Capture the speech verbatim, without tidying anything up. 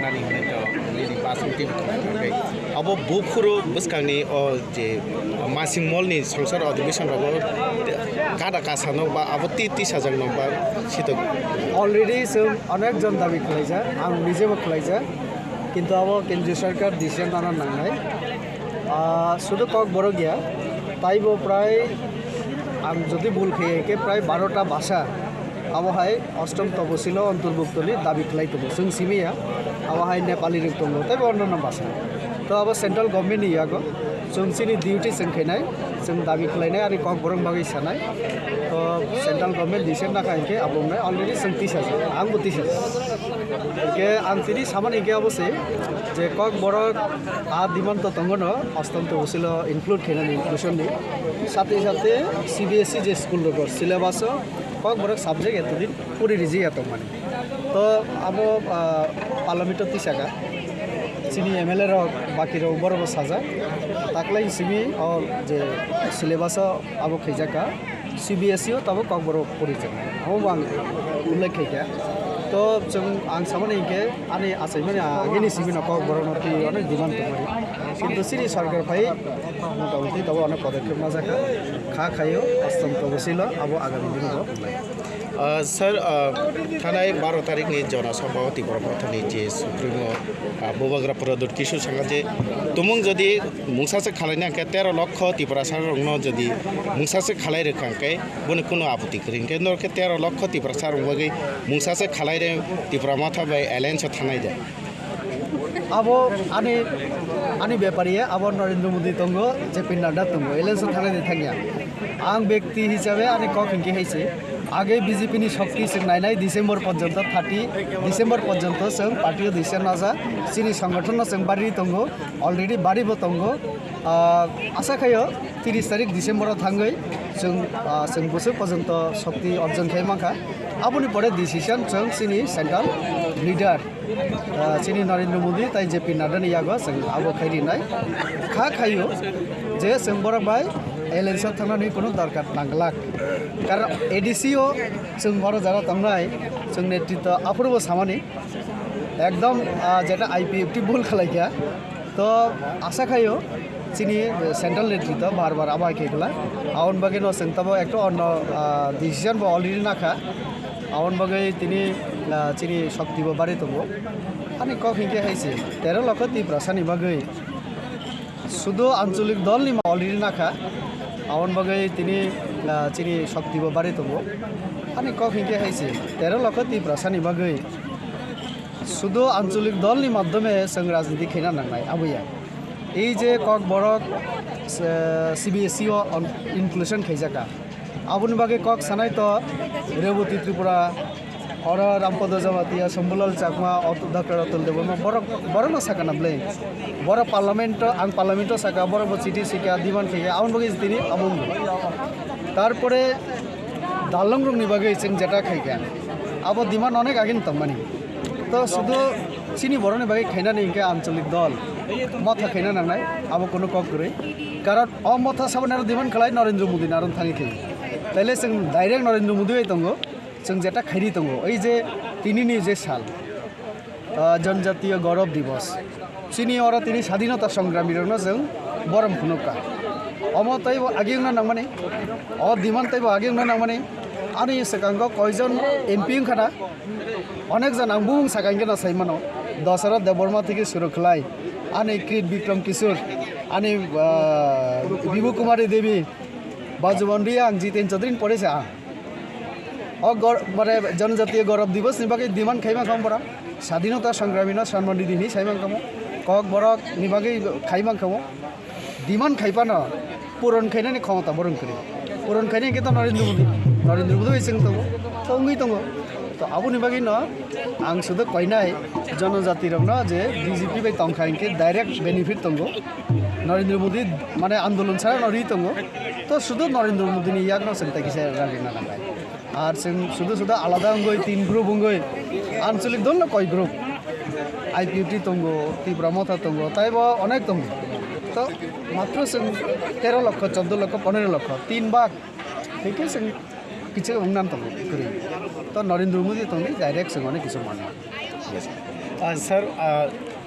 Nani hwnwi to nini bus meeting khlai kha khe abo buphuru bwskangni o je masing molni songsar admission rogo kada kasano ba abo ti tisajakno ba sito. Already chwng onek jon dabi khlaijak, ang nijebo khlaijak, kintu abo kendriya sarkar decision nana nangnai. Ah, sudu Kokborok ya, taibo prai ang jodi bul khe khe prai barota basa abo hai ostom topsilo ontorbukto ni dabi khlai tongo. Chwng simi ya, abo hai Nepali rok tongo, tei bo onno basa. To abo central government ni yago chwng chini duty chwng khainai, chwng dabi khlainai, ani Kokborok bagwi sanai. To central government decision nakha hinkhe abo wngnai already chwng tisajak, ang bo tisajak. Hinkhe ang tini samani hinkhe abo se je Kokborok a demand to tongo no, ostom topsilo include khainani inclusion ni. Sate sate C B S E je school rok syllabus o Kokborok subject etodin puri rijia tongmani. To abo, ah, Parliament o tisaka. Chini M L A rok, baki rok borok bo sajak. Taklai simi o je syllabus o abo khaijaka. C B S E o tabuk Kokborok puri jaka. Abo bo ang ullekh khaikha. To chwng ang samani hinkhe ani achaimani agini simi no Kokborok no twi onek demand tongmani. Kintu chini sarkar phai motamoti tabuk onek podokkhep najak kha. Kha khaio, ostom topsilo abo agami dino bo. Ah, sir, ah, thanai baro tarikni Jona Sabha o Tipra Mothani je Supremo, ah, Bubagra Pradyut Kishore sanga je tumung jodi mungsa se khalaina hwnkhe tero lokho Tiprasa rokno jodi mungsa se khalai rwkha hwnkhe boni kuno aputi kwrwi hwnkhe norkhe tero lokho Tiprasa rok bagwi mungsa se khalai re Tipra Motha bai alliance o thanai de. Abo ani, ani bepari ya, abo Narendra Modi tongo, J P Nadda tongo, alliance o thanai de thangya. Ang bekti hisabe ani kok hinkhe hai se. Age B J P ni shokti chwng nainai December porjonto thirty December porjonto chwng party o decision naja chini sangathon no chwng bari tongo, already bari bo tongo. Ah, asa khaio tiris tarik December o thangwi chwng, ah, chwng bwswk porjonto shokti orjon khai mankha. Aboni pore decision chwng chini central leader, ah, chini Narendra Modi tai J P Nadda ni yago chwng abo khai rinai. Kha khaio je chwng borok bai alliance o thangnani kuno dorkar nangglak. Karon A D C o chwng oro jaga tongnai, chwng netritwa aphuru bo samani ekdom, ah, jeta I P F T bul khalaikha. To asa khaio chini central netritwa bar bar abo hai khe khlai. Aboni bagwi no chwng tabo ekto onno, ah, decision bo already nakha. Aboni bagwi tini, ah, chini shokti bo bari tongo. Ani kok hinkhe hai se tero lokho Tiprasa ni bagwi sudu ancholik dol ni ma already nakha. Aboni bagwi tini, ah, chini shokti bo bari tongo. Ani kok hinkhe hai se tero lokho Tiprasa ni bagwi sudu ancholik dol ni madhyome chwng rajniti khaina nangnai abo ya. Ei je Kokborok, eh, C B S E o on-, inclusion khaijaka. Aboni bagwi kok sanai to Reboti Tripura, oro Rampada Jamatia, Shambhulal Chakma, Ot-, Doctor Atul Debbarma, borok, borokno sakana bwle. Borok parliament o, ang parliament o saka, borok bo chiti sika, demand khaikha, aboni bagwi tini abo wngkha. Tarpore dalong rokni bagwi chwng jeta khaikha. Abo demand onek agini tongmani. To sudu chini borokni bagwi khainani hinkhe ancholik dol motha khaina nangnai, abo kunu kok kwrwi. Karon o motha saboni aro demand khlai Narendra Modi ni aro thangwi khe. Taile chwng direct Narendra Modi bai tongo, chwng jeta khairi tongo. Ei je tinini je sal, ah, Janjatiya Gaurav Divas. Chini oro tini Sadhinota Songramrokno chwng borom phunukha. Omo teibo agi wngna nangmani, o demand teibo agi wngna nangmani. Ani swkango koijon M P wngkhana, onek jon ang bumung saka hwnkhe no sai mano. Dasarath Debbarma theke suru khlai, ani Krit Bikram Kishore, ani, ah, Bibhu Kumari Devi, Bajuban Reang, Jiten Chaudhary ni pore se ang. O gor-, mane Janajatiya Gaurav Divas ni bagwi demand khai mankha bora. Sadhinota Sangrami no Samman Nidhi hinwi sai mankha mo. Kokborok ni bagwi khai mankha mo. Demand khai phano puron khainani khomota borok kwrwi. Puron khainai hinkhe to Narendra Modi. Narendra Modi bai chwng tongo. To wngwi tongo. To aboni bagwi no ang sudu koinai Janajati rokno je B J P bai tongkha hinkhe direct benefit tongo. Narendra Modi mane andolon sara no ri tongo. To sudu Narendra Modi ni yak no chwng tai kisa rang rina nangnai. Ar chwng sudu sudu alada wngwi tin group wngwi ancholik dol no koi group. I P F T tongo, Tipra Motha tongo, taibo onek tongo. To matro chwng tero lokho, choddo lokho, ponero lokho, tin bak. Hikhe chwng kichik wngnan tongo kwrwi. To Narendra Modi tongdi direct chwng onek kisu mano. Ah, sir, ah,